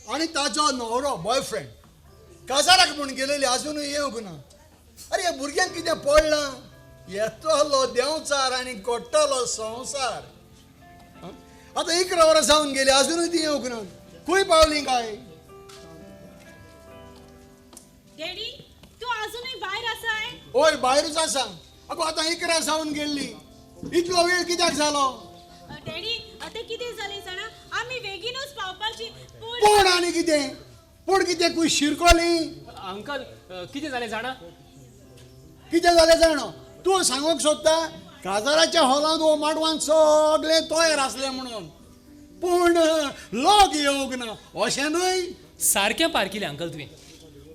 आनी ताचो न्हवरो बॉयफ्रेंड काजाराक म्हूण गेलेली आजुनूय येवंक ना. अरे ह्या भुरग्यांक कितें पडलां? येतलो देंवचार आनी कोट्टलो संवसार. आतां 11 वरां जावन गेली, आजुनूय ती येवंक ना. खंय पावली काय? डॅडी, तूं आजुनूय भायर आसाय? हय, भायरूच आसा. अगो आतां 11 जावन गेल्ली, इतलो वेळ कित्याक जालो? डॅडी, आतां कितें जालें जाणा, आमी बेगीनूच पावपाची. पूण पूण आनी कितें? पूण कितें खूंय शिरकोली? अंकल, कितें जालें जाणा? कितें जालें जाणा? तूं सांगूंक सोदता काजाराच्या हॉलांत वो मांडवान सगळें तयार आसलें म्हणून, पूण लोक येवंक ना अशें न्हय? सारकें पारखिलें अंकल तुवें.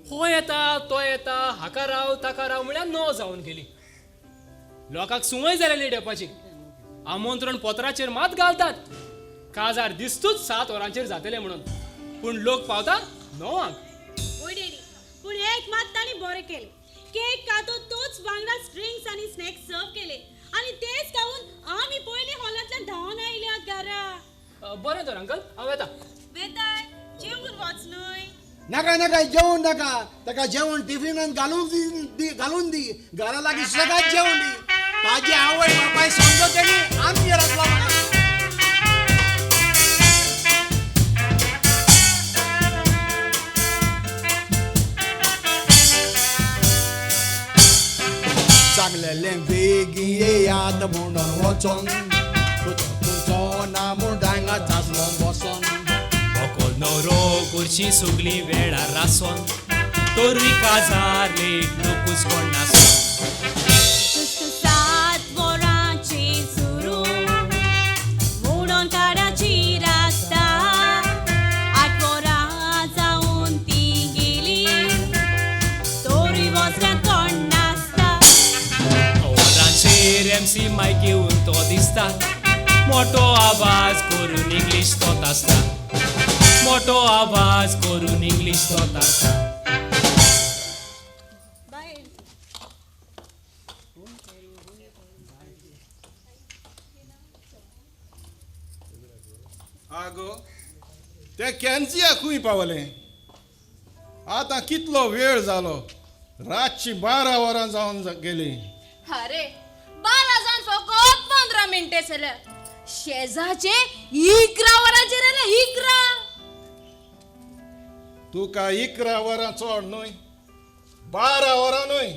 हो येता तो येता, हाका राव ताका राव म्हळ्यार 9 जावन गेली. लोकांक संवय जाल्या लेट येवपाची. आमंत्रण पत्राचेर मात घालतात काजार दिस्तूच 7 वरांचेर जातलें म्हणून, पूण लोक पावता 9. वय डॅडी, पूण एक मात तांणी बरें केलें, केक कातो तोच वांगडा ड्रिंक्स आनी स्नॅक्स सर्व केले आनी तेच खावन आमी पयलीं हॉलांतल्यान धांवन आयल्यात घरा. बरें तर अंकल, हांव येता. वेताय? जेवून वच न्हय? नाका नाका, जेवण नाका. ताका जेवण टिफिनान घालून दी, घालून दी. घरा लागीं सगळ्यात जेवण दी. ताजी आवय बापाय समजतली आमगेर आसलो म्हणून. सांगलेलें बेगी येयात म्हणून वचोन, तुमचो ना म्हूण हांगाच आसलो बसोन. व्हंकल न्हवरो खुर्ची सगळीं वेळार रासोन, तरूय काजार लेट लोकूच कोण नासोन. जुस्त 7 वरांचेर सुरू म्हणून काडाची रास्ता, 8 वरां जावन ती गेली तोरूय वसल्यान कोण नासता. वरांचेर एमसी मायक घेवन तो दिसता, मोटो आवाज करून इंग्लीश तो आसता, मोटो आवाज करून इंग्लीश तो आसता. बाय. आगो ते कॅन्जिया खूंय पावलें? आतां कितलो वेळ जालो, रातची 12 वरां जावन गेली. अरे 12 जावन फकत 15 मिनटे जाल्या. शेजाचे 11 वरांचेर आयले, 11. तुका 11 वरां चड न्हय, 12 वरां न्हय.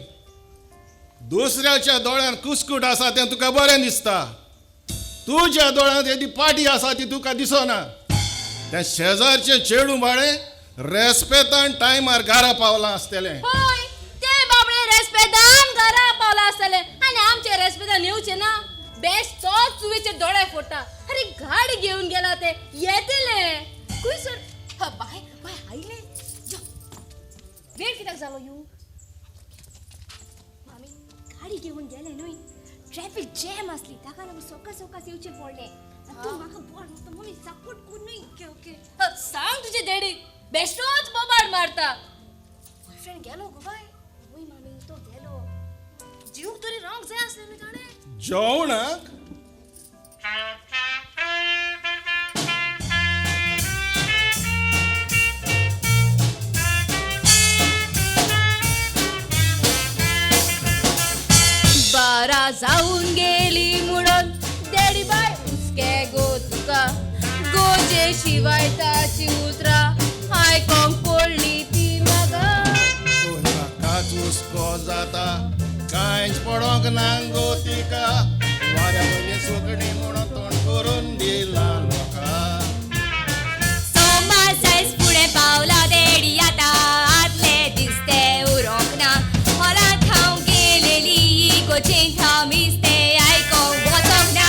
दुसऱ्याच्या दोळ्यान कुस्कूट आसा तें तुका बरें दिसता, तुज्या दोळ्यांत येदी पाटी आसा ती तुका दिसना. तें शेजारचें चेडूं बाळें रेस्पेतान टायमार घरा पावलां आसतलें. हय, ते बाबडे रेस्पेदान घरा पावलां आसतलें आनी आमचे रेस्पेदान येवचें ना. बेस्ट तोच चुवेचे दोळे फोडटा. अरे गाडी घेवन गेला ते येतले खंय सर. बाय बाय आयले. यो, वेळ कित्याक जालो? You मामी गाडी घेवन गेले न्हय, ट्रॅफिक जॅम आसली, ताका लागून सकाळ सकाळ येवचें पडलें. तूं म्हाका बोड मारता, मम्मी सपोर्ट कर न्हय. ओके ओके, सांग तुजे डॅडीक बेश्टोच बोबाड मारता. बॉयफ्रेंड गेलो गो बाय. वय मामी, तो गेलो. जीवक तरी रावंक जाय आसलें न्हय ताणें. जेवणाक 12 जावन गेली म्हणून डॅडी बाय हुस्के गो तुका, गोजे शिवाय ताची उतरां आयकोंक पडली ती म्हाका. ताकाच हुस्को जाता, कांयच पडोंक ना गो तिका, वाऱ्या वयली सुकणी म्हणून तोंड करून दिलां लोकांक. सोमार सायज फुडें पावला डॅडी आतां, आदले दिसते उरोंक ना, हॉलांत हांव गेलेली गोचेंत हांव मिस्ते आयकोंक वचोंक ना.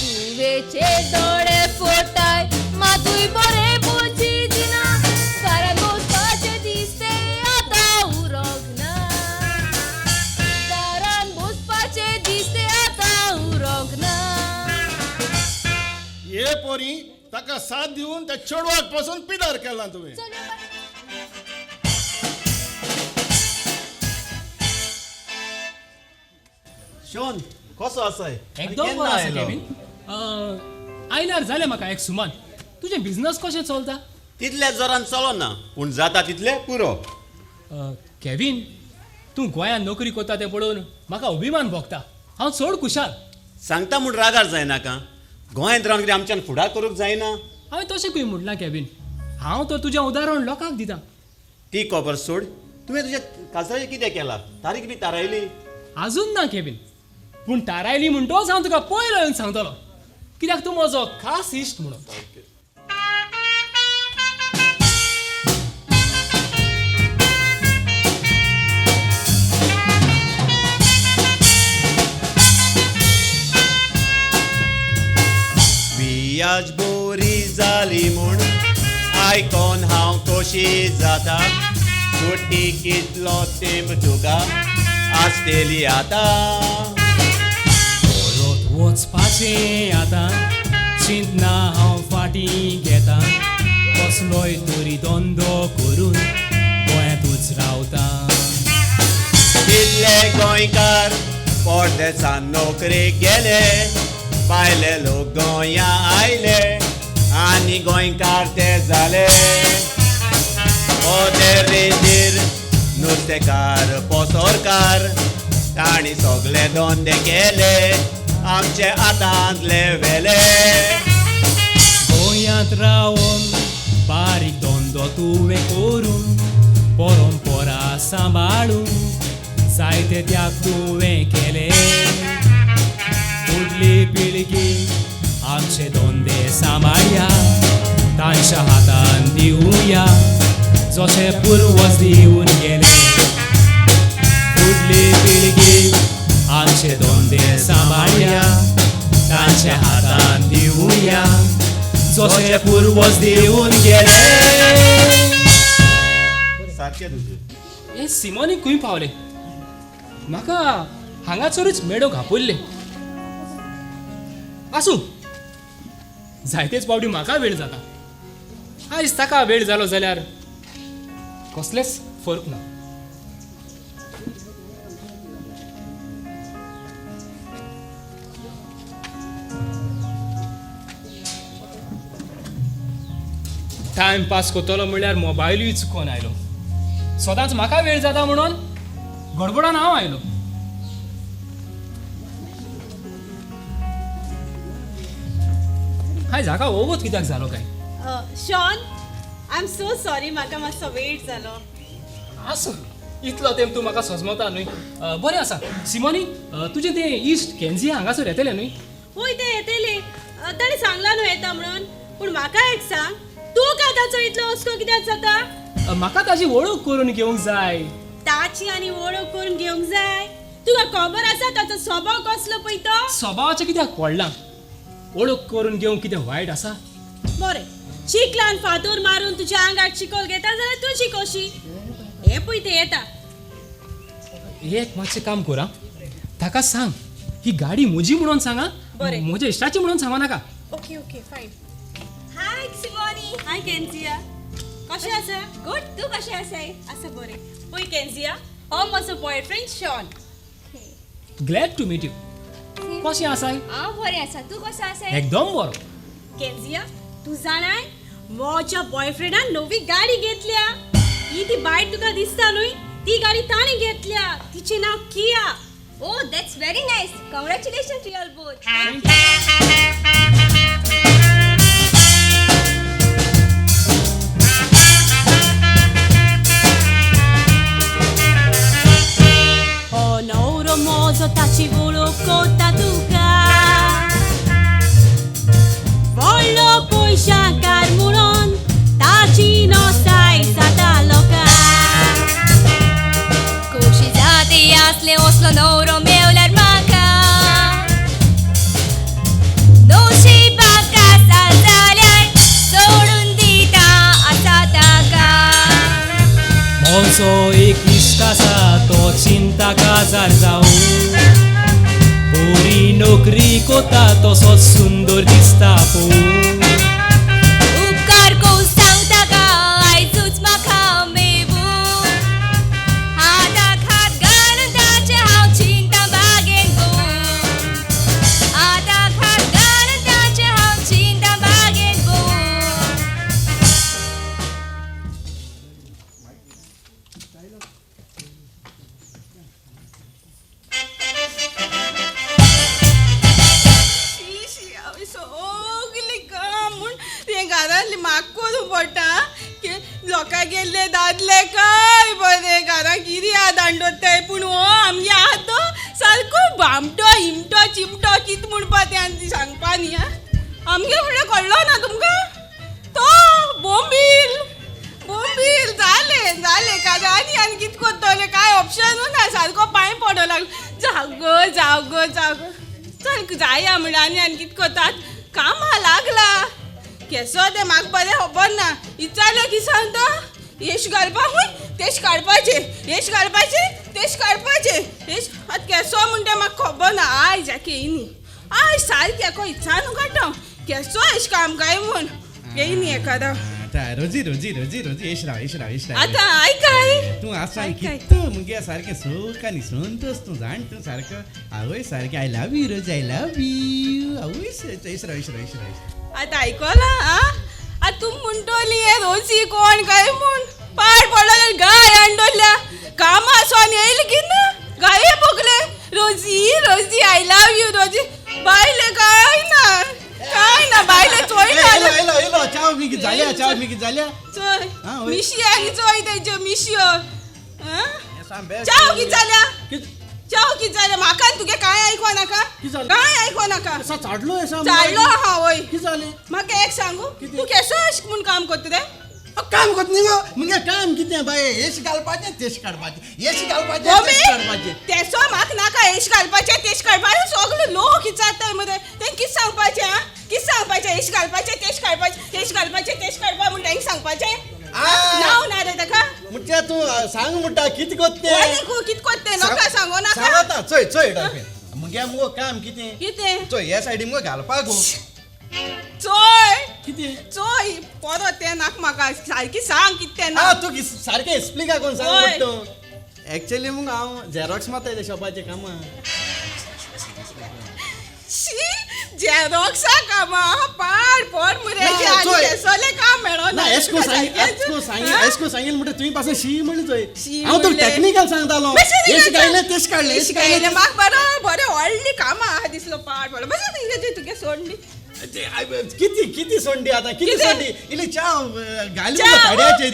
तुवेचे दोळे फोडटाय मातूय बरें पोची दिना, कारण बसपाचें दिसते आतां उरोंक ना, दारान बसपाचें दिसते आतां उरोंक ना. हे पोरी ताका साथ दिवन त्या चेडवाक पासून पिदार केला तुवें. चल यो बाय. शोन कसो आसाय? एकदम केन्ना बरो आसा आयलो? केवीन. आयल्यार जालें म्हाका एक सुमान. तुजें बिझनस कशें चलता? तितल्या जोरान चलोना पूण जाता तितले पुरो. केवीन, तूं गोंयांत नोकरी करता तें पळोवन म्हाका अभिमान भोगता. हांव चड खुशाल. सांगता म्हूण रागार जायनाका. गोंयांत रावन कितें आमच्यान फुडार करूंक जायना? हांवें तशें खंय म्हणलां केवीन. हांव तर तुजें उदाहरण लोकांक दितां. ती खबर सोड, तुवें तुज्या काजराचें कितें केलां? तारीख बी थारायली? आजून ना केवीन, पूण थारायली म्हणटोच हांव तुका पयलो येवन सांगतलो, कित्याक तूं म्हजो खास इश्ट म्हणून. बियाज बोरी जाली म्हूण आयकोन हांव खोशी जाता. सुटी कितलो तेंप तुका आसतली आतां. परत वचपाचें आतां चिंतना हांव फाटीं घेता. कसलोय तरी धंदो करून गोंयांतूच रावता. कितले गोंयकार परदेसान नोकरेक गेले, भायले लोक गोंया आयले आनी गोंयकार ते जाले. रेजीर नुस्तेकार पोसोरकार तांणी सगळे धंदे केले आमचे हातांतले वेले. गोंयांत रावन बारीक धंदो तुवें करून परंपरा सांबाळून जायते त्याग तुवें केले. फुडली पिळगी आमचे धंदे सांबाळया, तांच्या हातान दिवया जशे पुर्वज दिवन गेले. फुडली पिळगी आमचे धंदे सांबाळया, तांच्या हातान दिवया जशे पुर्वज दिवन गेले. सारकें तुजें. हे सिमोनी खंय पावले? म्हाका हांगासरूच मेळोवंक आपयल्लें. आसूं, जायतेच फावटी म्हाका वेळ जाता. आयज ताका वेळ जालो जाल्यार कसलेच फरक ना. टायम पास करतलो म्हणल्यार मोबायलूय चुकोन आयलो. सदांच म्हाका वेळ जाता म्हणून गडबडान हांव आयलो. हाय, जाका वोगोत कित्याक जालो काय? Sean, I am so sorry, म्हाका मातसो वेट जालो. आसूं, इतलो तेंप तूं म्हाका सजमता न्हय. बरें आसा सिमोनी, तुजें तें इश्ट केन्झिया हांगासर येतलें न्हय? हय, तें येतलें. ताणें सांगलां न्हय येता म्हणून. पूण म्हाका एक सांग, तूं काय ताचो इतलो हुस्को कित्याक जाता? म्हाका ताजी वळख करून घेवंक जाय. ताची आनी वळख करून घेवंक जाय? तुका खबर आसा ताचो स्वभाव कसलो पळय तो? स्वभावाचें कित्याक पडलां? वळख करून घेवंक कितें वायट आसा? बरें, चिकलान फातोर मारून तुज्या आंगार चिकोल घेता जाल्यार तुजी कशी? हें पळय तें येता. एक मातशें काम कर, ताका सांग ही गाडी म्हजी म्हणून सांगा, बरें, म्हज्या इश्टाची म्हणून सांगू नाका. Okay okay fine. Hi Simoni. Hi Kezia, कशें आसा? गुड, तूं कशें आसाय? आसा बरें. पळय केन्झिया, हो म्हजो boyfriend Sean. Glad to meet you. कशें आसाय? हांव बरें आसा, तूं कसो आसाय? एकदम बरो. केन्झिया, तूं जाणाय म्हज्या बॉयफ्रेंडान नवी गाडी घेतल्या. ही ती बायट तुका दिसता न्हय, ती गाडी ताणें घेतल्या. तिचें नांव Kia. Oh, that's very nice. Congratulation to you all both. हो नवरो म्हजो ताची वळख कोता तुका, व्हडलो पयशांकार म्हणून ताची नसाय जाता लोकांक. खोशी जाती आसले असलो नवरो मेवल्यार म्हाका, नशिबाक आसा जाल्यार सोडून दिता आसा ताका. म्हजो एक इश्ट आसा तो चिंता काजार जावं, बरी नोकरी कोता तसोच सुंदर दिसता पळोवंक. उपकार करून सांगता का आयजूच म्हाका मेवूं, हाताक हात घालून ताचें हांव चिंता बागेन भोंवूं. हाताक हात घालून ताचें हांव चिंता बागेन भोंवूं. लोकां गेल्ले दादले काय बरें घरा कितें आहा दांडोताय पूण हो आमगे आहा तो सारको बामटो इमटो चिमटो कित म्हणपा तें आनी सांगपा न्ही आं आमगे फुडें कळ्ळो ना तुमकां तो बोंबील बोंबील जालें जालें काय आनी आनी कित करतले काय ऑप्शनू ना सारको पांय पडो लागलो जाव गो जाव गो जाव गो चल जाया म्हणल्यार आनी आनी कित करतात कामां लागला केसो तें म्हाका बरें खबर ना इचारलें की सांगता येश घालपा हूंय तेश काडपाचें येश घालपाचें तेश काडपाचें येश आतां केसो म्हणटा म्हाका खबर ना आयज जाके येयनी आयज सारकें को इचानू काडटा केसो येश काम काय म्हूण येयनी एखादा आतां रोजी रोजी रोजी रोजी येश राव येश राव येश राव आतां आयकाय तूं आसा आयकाय. कितू मुगे सारकें सुख आनी संतोष तूं जाण तूं सारको आवय सारकें I love you Rosie I love you आवय येश राव येश राव येश राव येश राव. आतां आयकलां आं आतां तूं म्हणटली हे रोजी कोण काय म्हूण पाड पडलो गाय हाडल्या कामां सोन येयली की ना गाये भोगले Rosie Rosie I love you Rosie बायले काय ना काय ना बायले चोय ए, ना येयलो येयलो येयलो चाव मिगी जाल्या चाव मिगी जाल्या चोय आं, वय. मिशी आनी चोय तेंच्यो मिशयो आं चाव कित जाल्या चाव कित जाल्या म्हाका आनी तुगे कांय आयको नाका कित जालें? कांय आयको नाका चाडलो एसा चाडलो आहा वय कित जालें म्हाका एक सांगू तूं केसो अशें म्हूण काम करता रे काम करत न्ही गो मुगे काम कितें बाये येश घालपाचें तेश काडपाचें येश घालपाचें तेश काडपाचें तेसो म्हाका नाका एश घालपाचें तेश काडपाचें सगळे लोक विचारताय मरे तेंकां कितें सांगपाचें आं कितें सांगपाचें एश घालपाचें तेश काडपाचें तेश घालपाचें तेश काडपा म्हूण तेंकां सांगपाचें आ. नांव ना रे ताका म्हणजे तूं सांग म्हणटा कितें करता तें आनी कितें करता तें लोकां सांगो नाका सांग आतां चोय चोय डॉल्फिन मुगे मुगो काम कितें कितें चोय ह्या सायडीन मुगो घालपाक गो चोय कितें चोय परत तें नाका म्हाका सारकी सांग कितें तें आ ना तूं सारकें एक्सप्लेन करून सांग वय. म्हणटा एक्चुअली मुगो हांव झेरॉक्स मारता ते शॉपाचें कामां शी झेरॉक्सा कामां पाड पड मरे ना, आनी चोय. तेसोलें काम मेळना ना एशको सांग एशको सांग एशको सांगील म्हणटा तुवें पासून शी म्हणली चोय शी हांव तुका म्हणलें. टॅक्निकल सांगतालो बेश्टें एश सांगता. घायलें तेश काडलें एश गायलें घायलें म्हाका बरो बरें व्हडली कामां आहा दिसलो पाड पडलो बस तुगे सोडली किती किती सोंडी आतां किती कितें? सोंडी इल्ली च्या घाली मुगो ताड्याचेर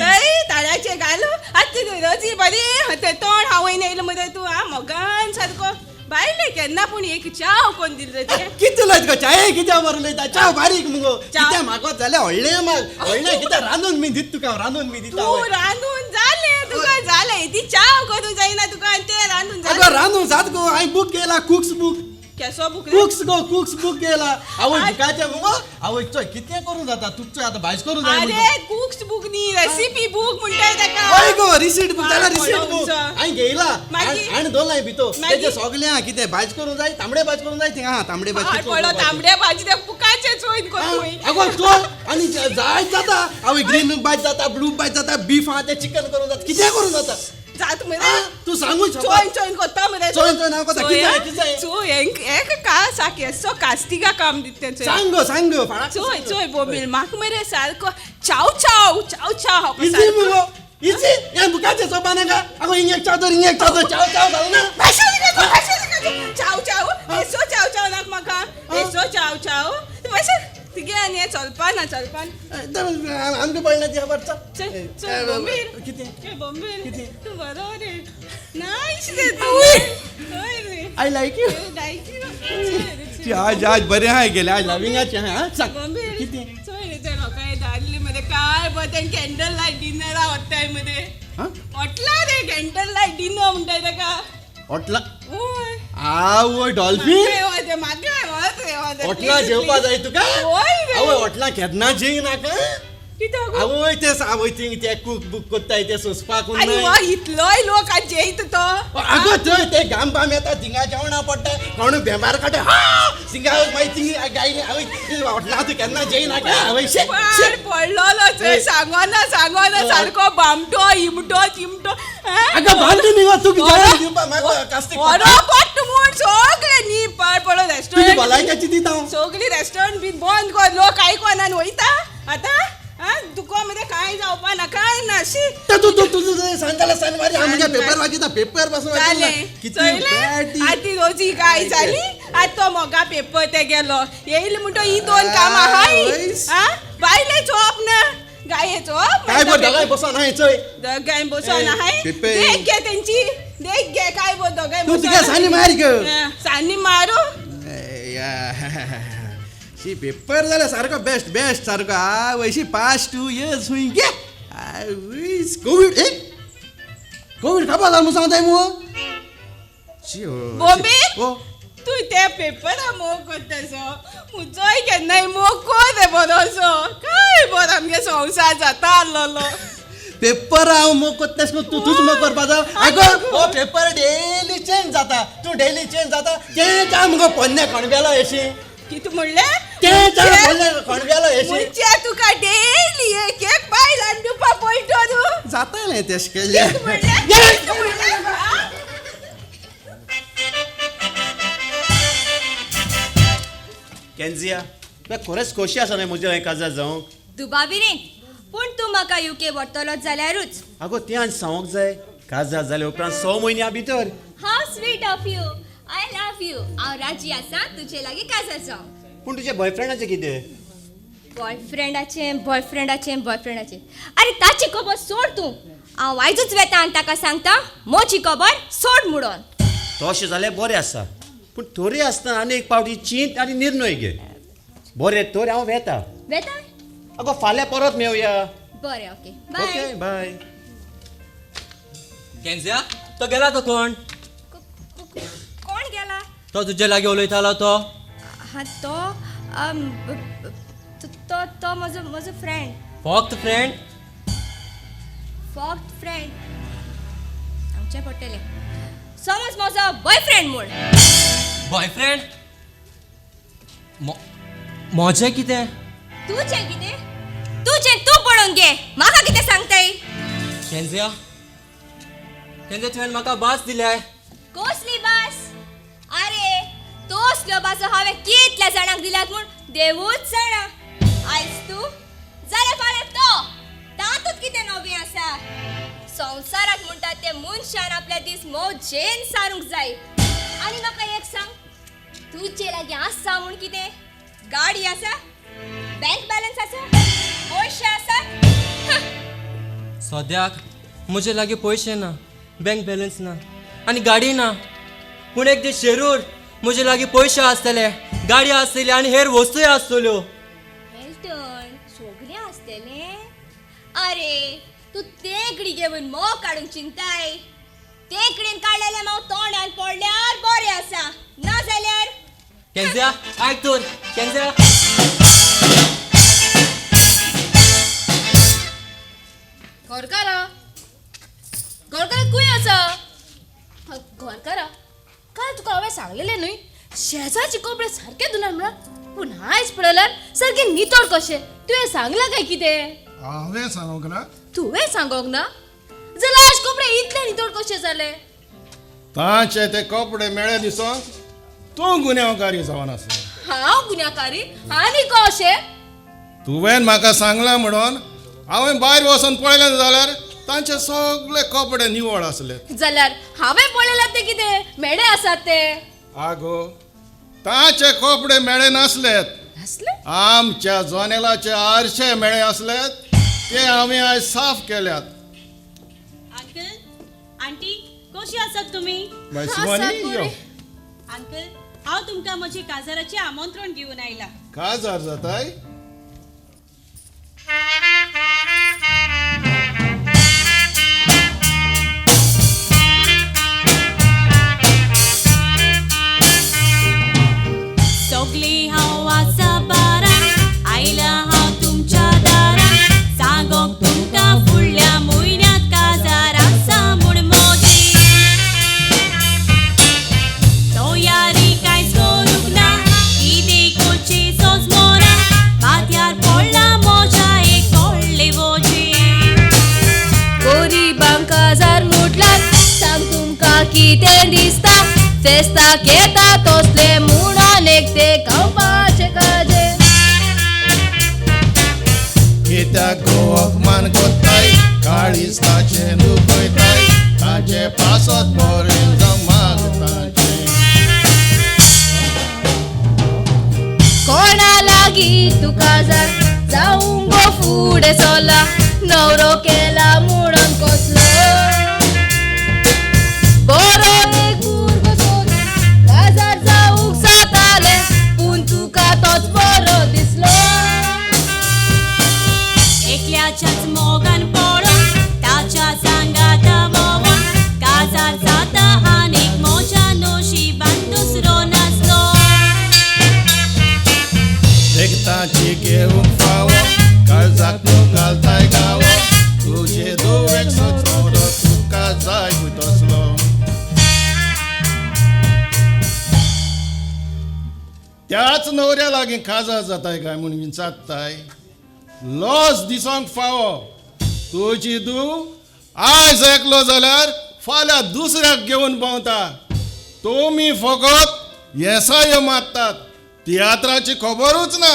ताळ्याचे घाल आतां ती रोजी बरी तें तोंड हांव येयलें मरे तूं आं मोगान सारको बायले केन्ना पूण एक च्याव कोण दिल रे तें कितें उलयता गो चाये कित्या बरो उलयता चाव बारीक मुगो च्याव. कित्या म्हाका जाल्यार व्हडलें माग व्हडलें कित्या रांदून मी दित तुका रांदून मी दिता तूं रांदून जालें तुका जालें ती च्याव करूं जायना तुका आनी तें रांदून अगो जालें रांदून जात गो हांवें बूक केला कुक्स बूक केसो बूक रे कुक्स गो कुक्स बूक केला आवय बुकाचें मुगो आवय चोय कितें करूं जाता तूं चोय आतां भाज करूं जाय अरे कुक्स बूक न्ही रेसिपी बूक म्हणटाय ताका हय गो रिसीट बूक जाल्यार रिसीट बूक पळोवचो. हांवें घेयला मागीर? आनी दवरलां भितर मागीर? तेजें सगळें आहा कितें भाज करूं जाय तांबडे भाज करूं जाय थिंगा आहा तांबडे भाज हाड पळो तांबडे भाजी त्या बुकाचे चोयन कोण अगो तो आनी जाय जाता आवय ग्रीन भाज जाता ब्लू भाज जाता बीफ आहा तें चिकन करूं जाता कितें करूं जाता जात मरे आ, तूं सांगू चोयन चोयन कोत्ता मरे चोयन चोयन हांव कोत्ता. कितें जाय, कितें जाय? चोय एक का सा केसो कास्तिगा काम दित तें चोय सांग गो सांग गो फाळाक चोय चोय बोबील म्हाका मरे सारको चाव चाव चाव चाव इजी मुगो इजी हें बुकाचें सोपा नाका अगो हिंग एक चादर हिंग एक चादर चाव चाव जालो ना चाव चाव एसो चाव चाव नाका म्हाका एसो चाव चाव मातशें तुगे आनी हें चलपा ना चलपा ना. आमकां पडना ती खबर चल चल बोंबील कितें ए बोंबील कितें? तूं बरो रे नायस रे तूं हय रे I like you like you आज आज बरें आहा गेलें आज लविंगाचें आहा सांग बोंबील कितें चोय रे ते लोकांक धाडली मरे काय बरें तें कॅन्डल लायट डिनरा वताय मरे हां हॉटला रे कॅन्डल लायट डिनर म्हणटाय ताका हॉटला वय आवय डॉल्फीन म्हागे मागे हॉटला जेवपा जाय तुका वय रे आवय हॉटला केन्ना जेय नाका कित्याक गो? आवय ते आवय थिंग ते कूक बूक कोत्ताय ते सोंसपाक आनी उरनाय. वा इतलोय लोक आज जेयता तो आगो थंय ते घाम बाम येता थिंगा जेवणा पडटा कोण बेमार काडटा हा थिंगा मागीर थिंग गायले आवय हॉटला तूं केन्ना जेय नाका आवय शे शे पाड पडलोलो चोय सांगोना सांगोना सारको बामटो इमटो चिमटो अगं बांदू न्ही गो तुका जेवण दिवपा म्हाका कास्तीक बरो पट्ट म्हूण सगळे न्ही पाड पडलो तुजी रेस्टॉरंट भलायकेची दिता हांव सगळी रेस्टॉरंट बीन बंद कर लोक आयकोना आनी वयता आतां आं तुका मरे कांय जावपा ना कांय ना शी तूं तूं तुझं सांग जाल्यार सांग मारी हांव म्हज्या पेपर वाचिता पेपर पासून वाचिना जालें कितली चोयलें bad ती. आतां ती रोजी काय जाली आतां तो मोगा पेपर ते गेलो येयले म्हणटो ही दोन कामां आहाय वयस. आं बायले चोप ना गायेचो काय बो दोगांय बसोन आहाय चोय. दोगांय बसोन आहाय. पेपे. देख गे तेंची, देख गे काय बो दोगांय. तूं तुगे सानी मार गो. सानी मारू. शी पेपर जाल्यार सारको बेस्ट बेस्ट सारको. आवय पास्ट 2 इयर्स हुंय गे. कोवीड ए कोवीड काबा जाल म्हूण सांगताय मुगो. बॉबी तूं ते पेपरा मोग करतासो, मुजोय केन्नाय मोग कर रे बरोसो. काय बरो आमगे संवसार जाता आसलेलो. पेपर हांव मोग करता तूं तूंच मोग करपा जाय. आगो हो पेपर डेली चेंज जाता, तूं डेली चेंज जाता. तेंच हांव मुगो पोन्न्या कणव्यालो येशी. कितें म्हणलें? तेंच हांव पोन्न्या कणव्यालो येशी. म्हणजे तुका डेली एक एक बायल हाडून पडटो तूं. जातालें तेश केल्लें. कितें म्हणलें? केन्जिया, तुका खरेंच खोशी आसा न्हय म्हजें हें काजार जावंक? दुबावी रे, पूण तूं म्हाका युके व्हरतलो जाल्यारूच. आगो तें आनी सांगूंक जाय, काजार जाले उपरांत 6 म्हयन्या भितर. How sweet of you, I love you. हांव राजी आसा तुजे लागीं काजार जावंक. पूण तुज्या बॉयफ्रेंडाचें कितें? बॉयफ्रेंडाचें बॉयफ्रेंडाचें बॉयफ्रेंडाचें अरे ताची खबर सोड तूं. हांव आयजूच वेता आनी ताका सांगता मोची खबर सोड म्हणून. तशें जाल्यार बरें आसा, पूण थोरी आसतना आनी एक पावटी चींत आनी निर्णय घे. बरें तर हांव वेता. वेता? आगो फाल्यां परत मेवया. बरें, ओके, बाय. Okay bye. केन्जिया, तो गेला तो कोण? कोण गेला? तो तुजे लागीं उलयतालो तो. हा तो तो तो म्हजो म्हजो फ्रेंड. फक्त फ्रेंड? फक्त फ्रेंड सांगचें पडटलें. समज म्हजो बॉयफ्रेंड म्हूण. बॉयफ्रेंड? म्हजें कितें? तुजें कितें? तुजें तूं पळोवन घे, म्हाका कितें सांगताय? केन्जिया, केन्जिया तुवें म्हाका भास दिल्याय. कसली भास? अरे तसल्यो भासो हांवें कितल्या जाणांक दिल्यात म्हूण देवूच जाणा. आयज तूं जाल्यार फाल्यां तो, तातूंत कितें नवें आसा? संवसाराक म्हणटात ते मनशान आपल्या दीस मजेन सारूंक जाय. आनी म्हाका एक सांग, तुजे लागीं आसा म्हूण कितें? गाडी आसा, बँक बॅलन्स आसा, पयशे आसा? सद्याक म्हजे लागीं पयशे ना, बँक बॅलन्स ना आनी गाडी ना. पूण एक दीस शेरूर म्हजे लागीं पयशे आसतले, गाडी आसतली आनी हेर वस्तूय आसतल्यो. एल्टन, सगळें आसतलें? अरे तूं तेंकडी घेवन मोग काडूंक चिंताय. तेंकडेन काडलेलें मोग तोंडान पडल्यार बरें आसा, ना जाल्यार. केन्जिया आयक तर, केन्जिया. घरकारा, घरकारा खंय आसा? घरकारा, काल तुका हांवें सांगलेलें न्हय शेजारचे कपडे सारके धुनात म्हणून, पूण आयज पळयल्यार सारके नितळ कशे. तुवें सांगलां काय कितें? हांवें सांगूंक ना. तुवें सांगोंक ना जाल्यार आयज कपडे इतले नितळ कशे जाले? तांचे ते कपडे मेळे दिसोंक तूं गुन्यांवकारी जावन आसा. हांव गुन्यांवकारी आनी कशें? तुवें म्हाका सांगलां म्हणून हांवें भायर वचून पळयलें जाल्यार तांचे सगळे कपडे निवळ आसले. जाल्यार हांवें पळयल्यार ते कितें मेळे आसात ते? आगो तांचे कपडे मेळे नासलेत, आमच्या जनेलाचे आरशे मेळे आसलेत, ते हांवें आयज साफ केल्यात. अंकल, आंटी, कशी आसात तुमी? अंकल, हांव तुमकां म्हजी काजाराचें आमंत्रण घेवन आयला. काजार जाताय? सगळी हांव आसा बारां, आयला हांव तुमच्या दारां, सांगोंक तुमकां फुडल्या म्हयन्यांत काजार आसा म्हूण म्हजी. तयारी कांयच करूंक ना, कितें करचें सोजमना, माथ्यार पडलां म्हज्या एक व्हडलें वजें. गरिबांक काजार म्हटल्यार सांग तुमकां कितें दिसता, फेस्ताक येता तसले म्हणून एक ते खावपाचें काजें. कित्याक गोवाक मान कोत्ताय, काळीज ताचें दुखयताय, ताचे पासत बरें जावं मागताचें. कोणा लागीं तूं काजार जावंक गो फुडें सरला, त्याच न्हवऱ्या लागीं काजार जाताय काय म्हूण विचारताय? लॉस दिसोंक फावो. तुजी धूव आयज एकलो जाल्यार फाल्यां दुसऱ्याक घेवन भोंवता. तुमी फकत येसायो मारतात, तियात्राची खबरूच ना.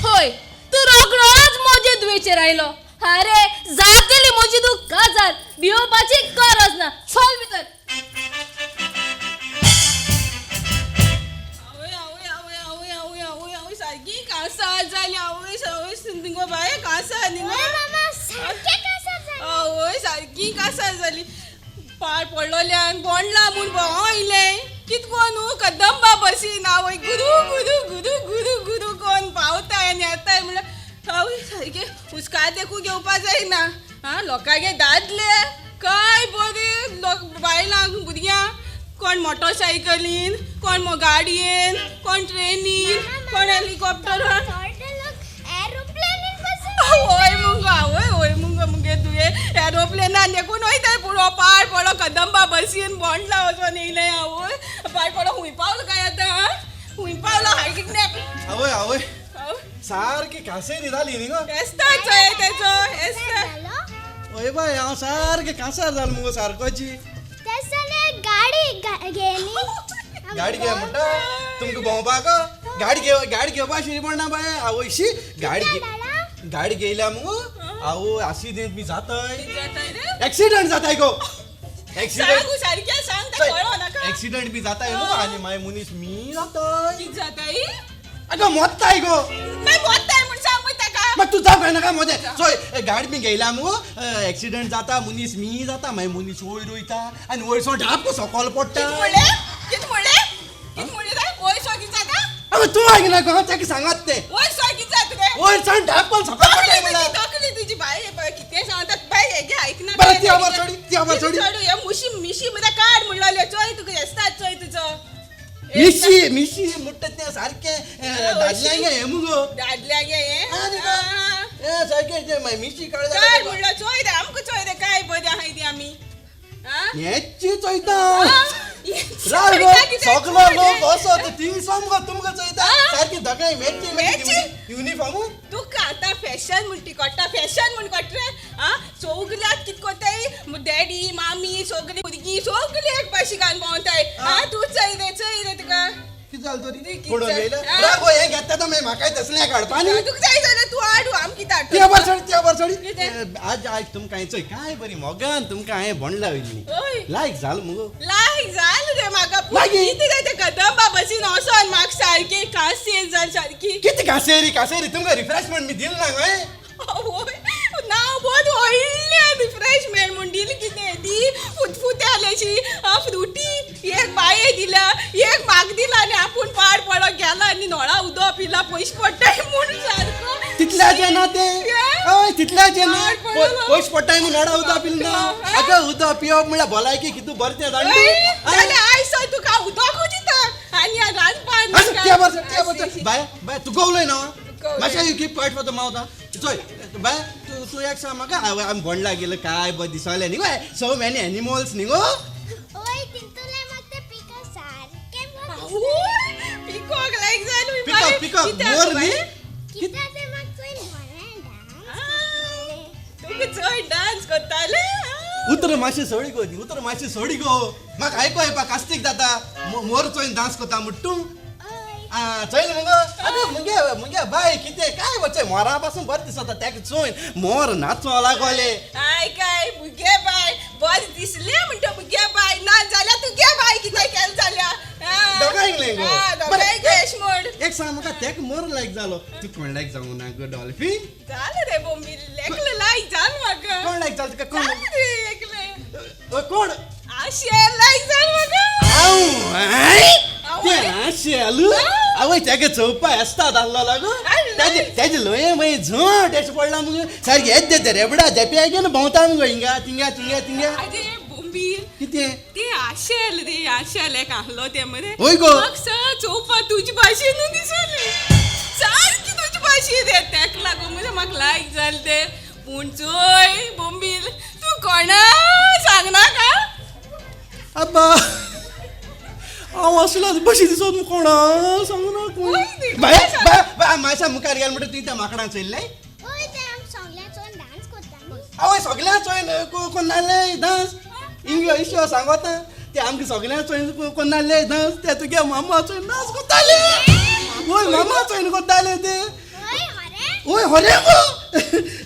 हय, तूं रोखडोच म्हजे धुवेचेर आयलो. अरे जातली म्हजी तूं काजार, भिवपाची गरज ना. चल भितर. आवय आवय आवय आवय आवय आवय आवय, सारकी कासार जाली. आवय आवय, निगो बाये, कासार निगो. मामा, सारकें कासार जालें. आवय, सारकी कासार जाली. पाड पडलोल्यान बोंडला म्हूण भोंवो येयलें. कितको न्हू कदंबा बसीन आवय गुरू गुरू गुरू गुरू गुरू कोन पावताय आनी येताय म्हणल्यार आवय सारकें हुस्कार देखून घेवपा जायना. आं, लोकांगे दादले काय बरें, लोक बायलांक भुरग्यांक कोण मोटरसायकलीन, कोण गाडयेन, कोण ट्रेनीन, कोण हेलिकॉप्टरान. थोडे लोक एरोप्लेनीन बसून. वय मुगो आवय, वय मुगो, मुगे तुवें एरोप्लेनान देखून वयताय. पुरो पाड पडो कदंबा बसीन बोंडला वचोन येयलें. आवय, पाड पडो, खूंय पावलो काय आतां? आं, खूंय पावलो? हाय किडनॅप. आवय आवय, सारकी कासेरी जाली न्ही गो. एस्ता चोय तेचो एस्ता. हय बाय, हांव सारकें कासार जालो मुगो सारकोची. तें जाल्यार गाडी घे न्ही. गाडी घे म्हणटा तुमकां भोंवपाक? गाडी घे, गाडी घेवपा शिरी पडना बाय. आवयशी, गाडी घे, गाडी घेयल्या मुगो. आवय, आसिडेंट बी जाताय. एक्सिडंट जाताय गो, एक्सिडंट. सांग सारकें सांग, तें कळो नाका. एक्सिडंट बी जाताय मुगो आनी मागीर मनीस मी जाताय. कितें जाताय? अगं मोत्ताय गो. मागीर मोत्ताय म्हूण सांग पळय ताका. मागीर तूं जावं काय नाका मोदें. चोय, गाडी बी घेयल्या मुगो, एक्सिडंट जाता, मनीस मी जाता, मागीर मनीस वयर वयता आनी वयर सो ढाप सकयल पडटा. कितें म्हणलें? कितें म्हणलें? कितें म्हणलें तें? वयर सो कितें जाता? अगं तूं आयकना गो, ताका सांगात तें. वयर सो कितें जाता रे? वयर सान ढाप कोण सकयल पडटा म्हणल्यार. तकली तुजी बाय कितें सांगता बाय, हेगे आयकना. बरें, ती खबर सोडी, ती खबर सोडी. सोडू, हे मुशी मिशी म्हळ्यार काड म्हणलोलें. चोय तुका येसतात, चोय तुजो मिशी मिशी म्हणटा तें सारकें दादल्यांगे हें मुगो. दादल्यांगे हें? हें सारकें तें मिशी काड. काड म्हणलो. चोय रे आमकां, चोय रे काय बरें आहाय ती आमी. हेंची चोयता राव गो, सगलो लोक असो ती समगो तुमकां चोयता सारकी दोगांय मॅची युनिफॉर्म. तुका आतां फॅशन म्हूण ती कळटा, फॅशन म्हूण कळटा रे. आं, सगल्याक कितें कोत्ताय, डॅडी मामी सगलीं भुरगीं सगलीं एक भाशेन घालून भोंवताय. आं, तूं चोय रे, चोय रे तुका कितें जालें तरी पडोवन येयलें? राव गो, हें घेता तो मागीर म्हाकाय तसलें काडपा न्ही. तुका जाय जाल्यार तूं हाडू, आमकां कितें हाडटा? ती खबर सोड, ती खबर सोड. आज आज तुमकां हांवें चोय काय बरी मोगान तुमकां हांवें बोंडला वयली. लायक जालो मुगो? लायक जालें रे म्हाका. पूण कितें रे तें कदंबा बसीन वचोन म्हाका सारकें कांसेर जाल सारकी. कितें कासेरी कासेरी? तुमकां रिफ्रेशमेंट बी दिल ना हांवें? आवय, नांव बहुत व्हडलें रिफ्रेशमेंट म्हूण दिलें कितें दी फुतफुते आलेशी फ्रुटी एक बाये दिल्या, एक म्हाका दिला आनी आपूण पाड पडो गेला आनी नळा उदक पिला, पयशे पडटाय म्हूण सारको. तितल्याचें ना तें. हय, तितल्याचें ना, पयशे पडटाय म्हूण नळा उदक पिलें ना. आगो उदक पिवप म्हणल्यार भलायकी कितू बरें तें जाणा. जाल्यार आयज चोय तुका उदकूच दिता आनी रांदपान. त्या बरें, त्या बरें. बाय बाय, तुका उलय ना मातशें, you keep quiet for the mouth. चोय बाय, तूं तूं एक सांग म्हाका, हांवें आमी बोंडला गेलो काय बरें दिसलें न्ही गो, सो मॅनी एनिमल्स न्ही गो. वय, तितूंतलें म्हाका तें पिकॉक सारकें बरें दिसलें. पिकॉक लायक जालें. पिकॉक पिकॉक मोर न्ही? कित्याक तें म्हाका चोयन बरें डांस करतालें. तुका चड डांस करतालें? उतर मातशें सोडी गो, उतर मातशें सोडी गो. म्हाका आयको येवपा कास्तीक जाता. मोर चोयन डांस करता म्हूण तूं. आं, चोयल मुगो? आगो मुगे मुगे बाय कितें काय वचय मोरा पासून बरें दिसता तेका चोयन मोर नाचो लागोले. I काय मुगे बाय बरें दिसलें म्हणटा मुगे बाय, ना जाल्यार तुगे बाय कितें केलें जाल्यार. दोगांयक लायक गो. दोगांयक एश म्हण. एक सांग म्हाका, तेका मोर लायक जालो, तूं कोण लायक जावंक ना गो? डॉल्फीन? जालें रे बोंबील, एकलें लायक जालें म्हाका. कोण लायक जालें तुका? कोण जालें रे एकलें. कोण? आशें लायक जालें म्हाका. हांव तें आशेल? आवय, तेका चोवपा येसता दादलो लागो. तेजे लय मागीर झट एशें पडलां मुगो, सारकें येद्दे ते रेबडा धेंप्या घेवन भोंवता मुगो हिंगा थिंगा थिंगा थिंगा. आरे बोंबील, कितें तें आशेल रे, आशेल एक आहलो तें मरे. हय गो. म्हाका चोवपा तुजे भाशेनू दिसलें, सारकें तुजे भाशेन रे. तेका लागून मरे म्हाका लायक जालें तें. पूण चोय बोंबील, तूं कोणा सांगनाका. अब्बा, हांव आसला बशी दिसत कोणा सांगू ना कोण. बाय बाय बाय, मातशा मुखार गेल म्हणटा तुवें त्या माकडान चोयल्लें? हय, ते आम सगळ्या चोवन डान्स करता न्ही. आवय सगळ्यां चोयन कोन्नाले डान्स इंग्यो इश्यो सांगता ते आमकां सगळ्यां चोयन कोन्नाले डान्स. ते तुगे मामा चोयन डान्स करताले. वय मामा चोयन करताले ते. हय हरे. वय हरे गो.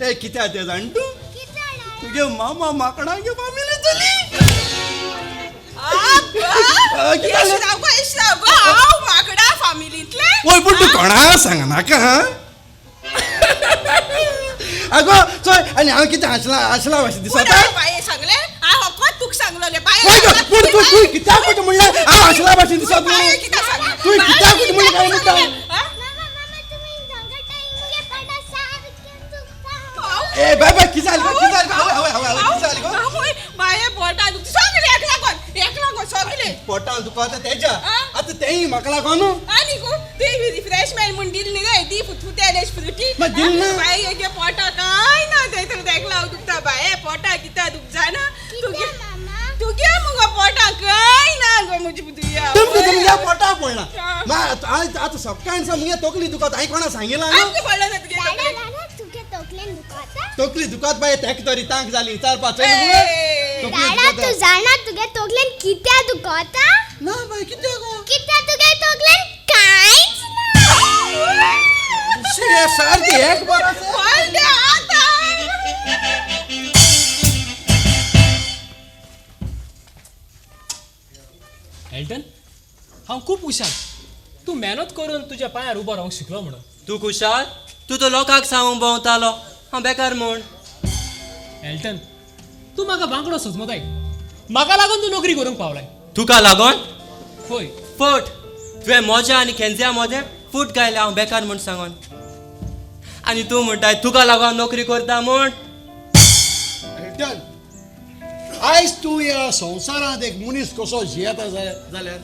ए कित्याक ते जाण तूं? कितें? तुगे मामा माकडांगे फामिली चली. हांव माकडा फामिलींतले. वय पूण तूं कोणा सांगनाका. आगो चोय आनी हांव कितें हांसला हांसला अशें दिसता? बाये सांगलें हांव फकत तुका सांगलोलें बाये. वय गो, पूण तूं तूं कित्याक फट म्हणलें हांव हांसला भाशेन दिसत बाये म्हणून? कित्याक सांगलें? तुवें कित्याक फट म्हणलें काय म्हणटा? मामा मामा तुमी सांगताय मुगे पोटा सारकें दुखता. ए बाय बाय, कितें जालें गो? कितें जालें गो? आवय आवय आवय कितें जालें गो? आवय बाये पोटा दुखता सगळे एक लागोन एक लागोन सगळे पोटान दुखता तेज्या. आतां तेंय म्हाका लागोन न्हू. आनी गो तुवें रिफ्रेशमेंट म्हूण दिली न्ही रे दी फुतफुतेले फ्रुटी. मागीर दिली ना. बाये गे पोटा कांय ना ते तर तेका लागून दुखता. बाये पोटा कित्याक दुख जाणा तुगे? मामा तुगे मुगो पोटा कांय ना गो म्हजी तुया. तुमकां तुमच्या पोटा पडला. आतां सकाळीं मुगे तकली दुखत हांवें कोणा सांगिलां न्हू? आमकां पडलो ना तुगे दादा तकलेक. दादा तुगे तकलेन दुखता? तकली दुखत बाये तेका तरी तांक जाली चार पांच. दादा तूं जाणा तुगे तकलेन कित्याक दुखता? ना बाय कित्याक गो? कित्याक तुगे तकलेन कांयच ना. सारकें एक बरें आसा. पडले आतां. एल्टन, हांव खूब हुशार. तूं मेहनत करून तुज्या पांयार उबो रावंक शिकलो म्हणून. तूं खुशाल? तूं तो लोकांक सांगूंक भोंवतालो हांव बेकार म्हूण. एल्टन, तूं म्हाका बांगडो सजमताय. म्हाका लागून तूं नोकरी करूंक पावलाय. तुका लागोन? हय. फट तुवें म्हज्या आनी केंज्या मदें फूट घायल्या हांव बेकार म्हूण सांगोन, आनी तूं म्हणटाय तुका लागून हांव नोकरी करता म्हूण. एल्टन, आयज तूं ह्या संवसारांत एक मनीस कसो जियेता जाल्यार,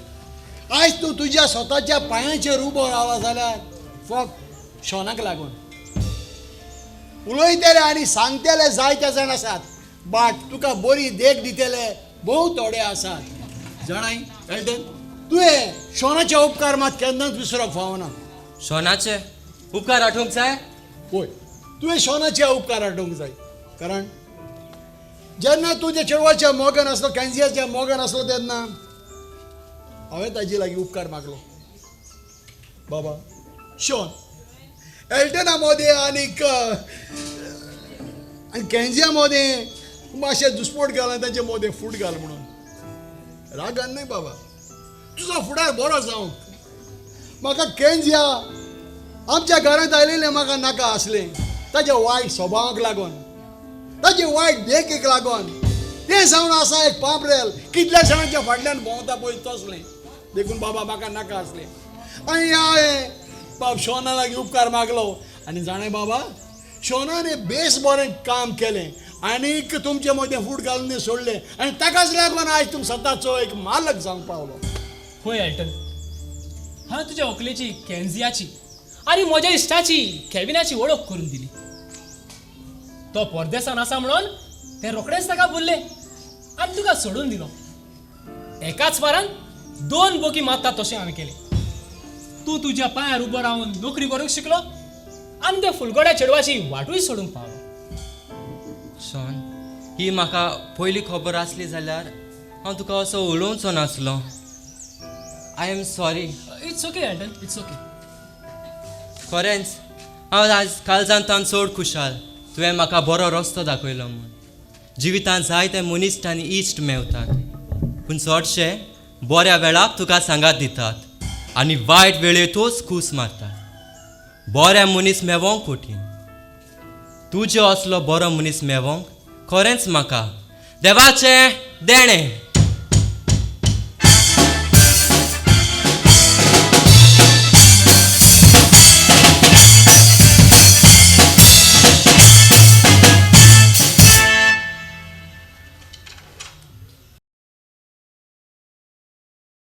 आयज तूं तुज्या स्वताच्या पांयाचेर उबो रावला जाल्यार फक्त शोनाक लागून. उलयतले आनी सांगतले जायते जाण आसात, बट तुका बरी देख दितले भोव थोडे आसात. जाणाय एल्टन, तुवें शोनाचे उपकार मात केन्नाच विसरोंक फावना. शोनाचे उपकार आठोवंक जाय? वय, तुवें शोनाचे उपकार आठोवंक जाय. कारण जेन्ना तूं त्या चेडवाच्या मोगान आसलो, कॅन्जियाच्या मोगान आसलो, तेन्ना हांवें ताजे लागीं उपकार मागलो. बाबा शोन एल्टना मोदें आनीक आनी कॅन्जिया मोदें मातशें दुस्पोट घाल आनी तांचे मोदें फूट घाल म्हणून. रागान न्हय बाबा, तुजो फुडार बरो जावंक. म्हाका कॅन्जिया आमच्या घरांत आयलेलें म्हाका नाका आसलें, ताज्या वायट स्वभावाक लागून, ताजे वायट देखीक लागून. तें जावन आसा एक पांपरेल कितल्या जाणांच्या फाटल्यान भोंवता पळय तसलें. देखून बाबा म्हाका नाका आसलें. आनी हांवें बाब शोना लागीं उपकार मागलो. आनी जाणें बाबा, शोनान बेस बरें काम केलें आनीक तुमचे मदें फूट घालून सोडलें आनी ताकाच लागून आयज तूं स्वताचो एक मालक जावंक पावलो. हय एल्टन, हांवें तुज्या व्हंकलेची कॅन्जियाची आनी म्हज्या इश्टाची केविनाची वळख करून दिली. तो परदेसान आसा म्हणून ते रोखडेच ताका बोल्ले आनी तुका सोडून दिलो. एकाच फारान दोन बोकी मारता तशें हांवें केलें. तूं तुज्या पांयार उबो रावन नोकरी करूंक शिकलो आनी त्या फुलगड्या चेडवाची वाटूय सोडूंक पावलो. शॉन, ही म्हाका पयली खबर आसली जाल्यार हांव तुका असो उलोवचो नासलो. I am sorry. It's okay Elton, it's okay. खरेंच हांव आज कालजान तान चड खुशाल. तुवें म्हाका बरो रस्तो दाखयलो म्हूण. जिवितांत जायते मनीस आनी इश्ट मेवतात, पूण चडशे बऱ्या वेळाक तुका सांगात दितात आनी वायट वेळेतूच कूस मारतात. बऱ्या मनीस मेवोंक कठीण. तुजे असलो बरो मनीस मेवोंक खरेंच म्हाका देवाचें देणें.